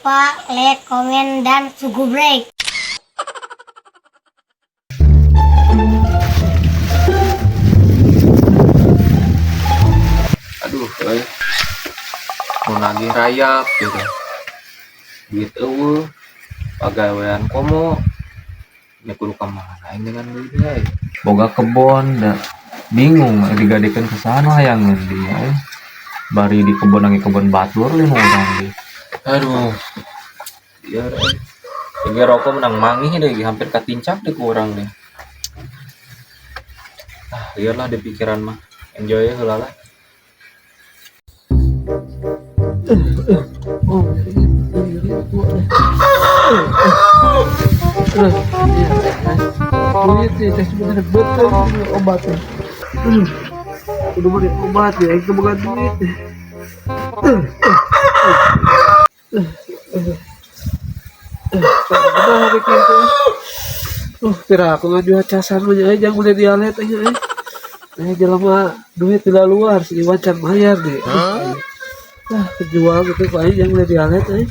lupa like, komen, dan subscribe. Aduh, euy. Mau nagih rayap gitu. Duit euweuh, pagawean komo. Nya kudu ka mana aing dengan duit euy. Boga kebon da bingung digadekeun ke sana hayangeun dia euy. Bari di kebon lagi kebon batur lima urang di. Aduh. Biar euy. Ini rokok menang mangih deh, hampir katincak deh ku urang deh. Ah, liarlah di pikiran mah. Enjoy heula lah. Oh, duit sih, tes bener betul obatnya. Udah beli obat ya, itu bukan duit. Udah bikin tuh. Kira aku ngajual casan mah nya jangan boleh dialet aja eh. Jelema duit tidak luar, si Iwan can bayar deh. Ah, kejual gitu pak jangan boleh dialet eh.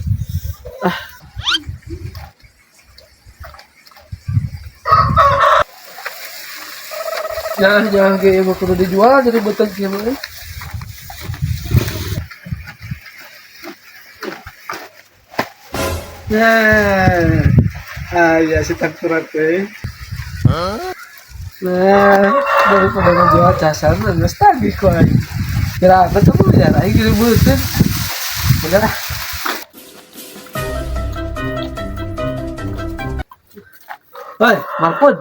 Ah. Jangan jangan kayak mau kudu dijual jadi beuteung kieu mah. Eh. Nah, ah ya si tangkurak teh. Nah, daripada ngejual casan mah geus tagih ku aing. Kira apa tuh ya aing jadi beuteung. Udah lah. Hoi, Marpun.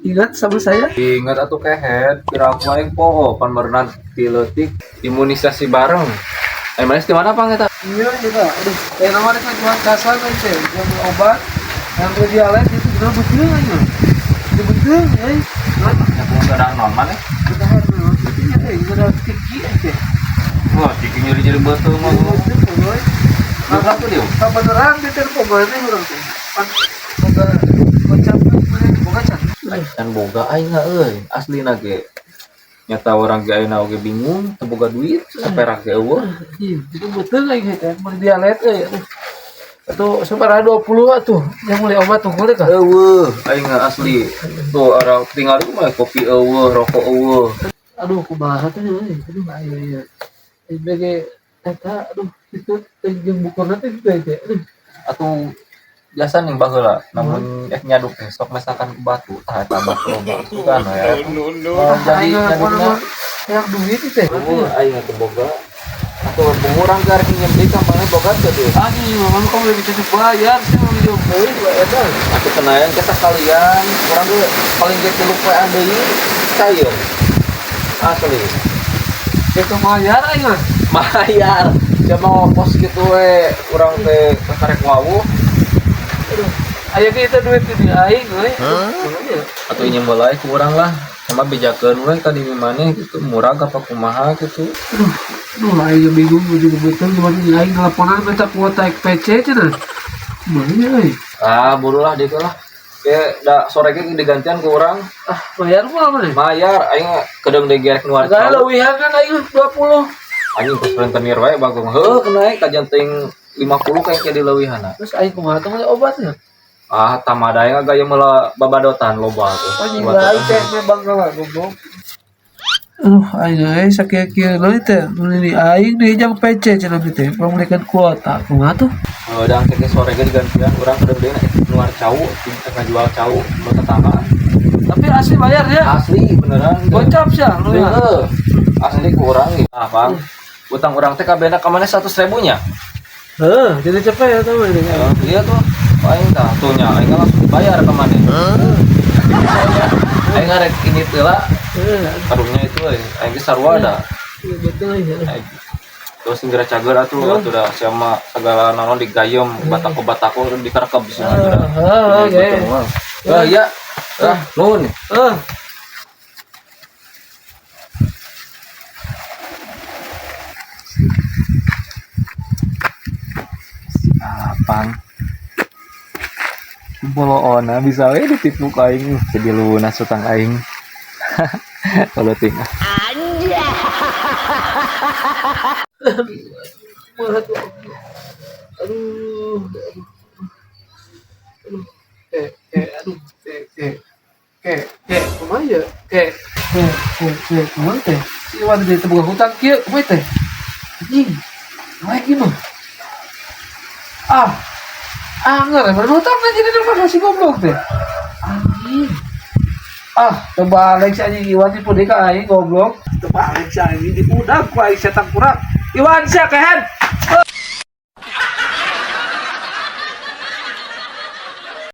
Ingat sama saya? Ingat atuh kehed, kira aku aing poho pan meureunan ti leutik imunisasi bareng. Eh manis di mana pang eta? Iya juga. Aduh, namanya kan jual casan aja, jual obat. Yang beli dialet itu bener betul aja. Itu betul, eh. Ya aku ada non mana? Kita harus itu ya, udah tinggi aja. Wah, ciki nyeri jadi beuteung mah. Betul, boy. Nah, tuh dia. Nah, beneran di telepon mana orang tuh? Pan boga gocap mana boga can. Can boga aing euy, aslina ge. Nyata orang ge ayeuna oge bingung, teu boga duit, saperak ge euweuh. Iya, itu betul lagi teh, beli dialet euy. Atau sabaraha 20 atuh yang beli obat tuh boleh kah? Euweuh, aing asli. Tuh orang tinggal di mah kopi euweuh, rokok euweuh. Aduh, kumaha teh euy. Aduh, ayo iya. Ini ge eta aduh itu teh jeung bukurna teh gitu teh. Aduh, Atuh biasa nih baheula, namun nyaduk teh sok mesakan ke batu, tah eta batu loba kan ya. Oh, jadi aing nyadukna yang duit itu teh. euweuh aing teu boga. Atuh bungurang ge arek nginjem deui ka maneh boga teu duit. Anjing, mama kamu lebih bisa bayar sih mau minjem deui dua eta. Atuh kenayan ke sakalian, urang ge paling ge 3 poean deui cair. Asli. Itu bayar aing mah. Bayar. Siapa mau pos gitu we, urang teh kakarek wawuh. Aduh, aya ge itu duit di aing euy. Atau ini mulai ku urang lah sama bejakeun we ka diri maneh gitu murah apa kumaha gitu. Aduh, aduh aing bingung juga betul gimana nih aing teleponan minta kuota XPC cenah. Kumaha euy? Ah buru lah dia lah kayak da sore ge digantian ku urang. Ah, bayar mah maneh. Bayar aing kedeung degerek nu ari Segala cau. leuwihan kan aing 20. Anjing terus rentenir wae bagong heuh kena kajian ting 50 kayak ke dileuwihana. Terus aing kumaha teh obatnya? Ah tamada aing gaya meula babadotan loba tuh. Anjing aing teh me bangga goblok. Aduh, aing euy sakieu-kieu deui teh meuli aing deui jang PC cenah teh pamulikeun kuota. Kumaha tuh? Dan ke sore ge digantian urang kedeung deui nuar cau teh ngajual cau nu tetangga. Tapi asli bayar ya. Asli beneran. Gocap sih lu ya. Heeh. Asli ku urang ge. Ah, Bang. Utang urang teh kabehna ka maneh 100 ribu nya. Heeh, jadi cepet ya tuh ini. Iya tuh. Aing tah tuh nya aing langsung dibayar ka maneh. Aing ngarek ini teh lah. Heeh, Karunya itu euy, aing ge sarua da. iya betul ya. Aing terus segera cager atuh atuh da sama segala naon digayem batako-batako dikarekeb cenah atuh da. Heeh, oke. Ah iya. Ah, nuhun. Heeh. Apang. Boloona bisa we ditipu ku aing jadi lunas utang aing. Kalau ting. Aduh, Aduh, aduh. Aduh, eh, eh, aduh, eh, eh, eh, eh, kumaha ya? Eh, eh, eh, eh, kumaha teh? Si Iwan teh teu boga hutang kieu, kumaha teh? Anjing, lagi mah. Ah, anger, baru hutang aja di rumah si goblok teh. Anjing. Ah, terbalik si anjing Iwan tipu deui ka aing, goblok. Terbalik si anjing, diudag ku aing setan kurang. Iwan sia kehed.